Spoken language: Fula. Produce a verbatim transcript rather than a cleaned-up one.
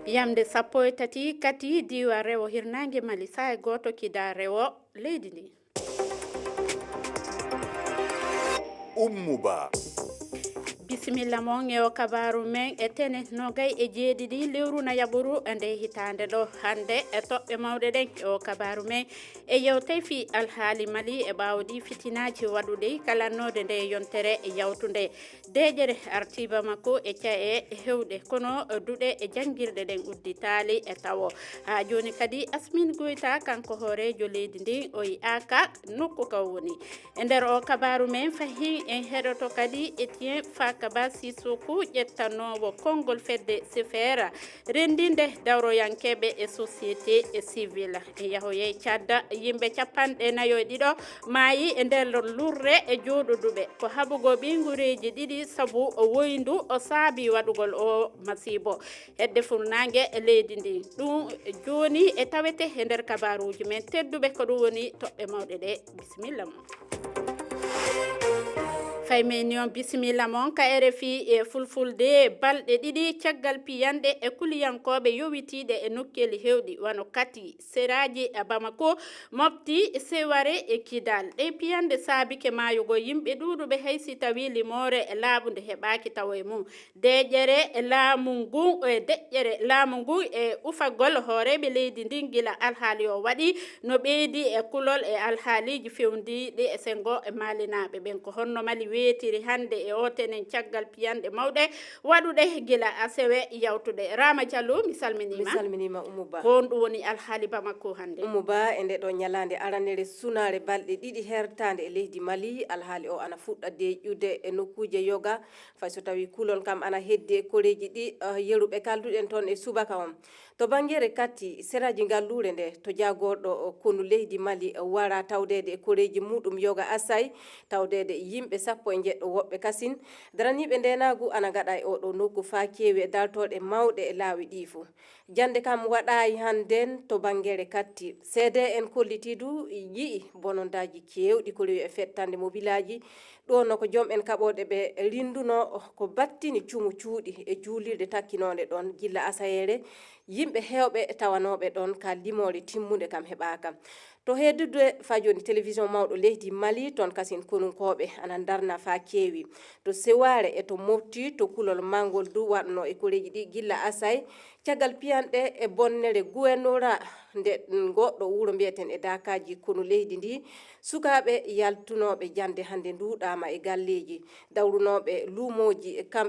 Yamde sappo e tati kati diiwaan rewo hirnaange Mali, saay gooto kida rewo leydi ndi. Ummuba. Bisimilla mon e o kabaaru men e tene nogay e jeeɗiɗi lewru na yaɓuru e nde hitaande ɗo. Hannde e toɓɓe mawɗe ɗen e o kabaaru men e yewtay fii alhaali Mali e ɓaawo ɗi fitinaaji waɗuɗi kalannoode nde yontere yawtunde. Deeƴere artii Bamako e ca'e hewɗe, kono duɗe e janngirɗe ɗen udditaali e tawo. Haa jooni kadi, Asmin Goyta, kanko hooreejo leydi ndin, o yi'aaka nokku ka woni. E nder o kabaaru men fahin, en heɗoto kadi Etienne Fakaba Sissoko, ƴettanoowo konngol fedde Sefera, renndinde dawroyankeeɓe e société civile. E yahoyay Tchad, yimɓe capanɗe nayo e ɗiɗo maayi e nder lurre e jooɗuduɓe. Ko haɓugol ɓiynguureeji ɗiɗi sabu o woyndu o saabi waɗugol o masiibo. Hedde funnaange leydi ndi. Ɗum jooni e tawete e nder kabaaruuji men tedduɓe, ko ɗum woni toɓɓe mawɗe ɗe. Bisimilla mon. Fay men ni on bisimilla mon ka R F I e Fulfulde. Balɗe ɗiɗi caggal piyanɗe e kuliyankooɓe yowitiiɗe e nokkeeli hewɗi, wano Kati, seraaji e Bamako, Mopti, Seware e Kidal. Ɗee piyanɗe saabike maayugol yimɓe ɗuuɗuɓe, hay si tawii limoore e laaɓunde heɓaaki tawo e mum. Deƴƴere laamu ngun, e deƴƴere laamu ngun e ufagol hooreeɓe leydi ndin gila alhaali o waɗi, no ɓeydi e kulol e alhaaliiji fewndiiɗi e senngo e Malinaaɓe ɓen. Ko honno Mali weetiri hannde e o tenen caggal piyanɗe mawɗe waɗuɗe gila asewe yawtuɗe? Rama Diallo, mi salminiima. Mi salminiima, Oumou Ba. Ko honɗum woni alhaali Bamako hannde? Oumou Ba, e nde ɗo ñalaande aranere sunaare balɗe ɗiɗi hertaande e leydi Mali, alhaali o ana fuɗɗa deƴƴude e nokkuuje yoga, fay so tawii kulol kam ana heddi e koreeji ɗi, eh, yeru ɓe kalduɗen toon e subaka on. To banngere Kati, seraaji ngalluure nde, to jaagorɗo konu leydi Mali wara tawdeede e koreeji muɗum yoga asay, tawdeede yimɓe sappo e njeɗɗo woɓɓe kasin, daraniiɓe ndeenaagu ana ngaɗa e oɗo nokku faa keewi e dartooɗe mawɗe e laawi ɗii fuu. Jannde kam waɗaayi hannden to banngere Kati. Seede en kollitii du yi'i bonondaaji keewɗi ko rewi e fettande mobilaaji. Ɗoo no ko joom en kaɓooɗe ɓe rinndunoo ko battini cumu cuuɗi e juulirde takkinoonde ɗoon gilla asayeere. Yimɓe heewɓe tawanooɓe ɗoon ka limoore timmunde kam heɓaaka. To heeddude faa jooni, television mawɗo leydi Mali, toon kasin konunkooɓe ana ndarna faa keewi. To Sewaare e to Mopti, to kulol manngol du waɗnoo e koreeji ɗi gilla asay, caggal piyanɗe e bonnere guwernora nde goɗɗo wuro mbiyeten e Daakaaji konu leydi ndi, sukaaɓe yaltunooɓe jannde hannde nduuɗaama e galleeji, dawrunooɓe luumooji, kam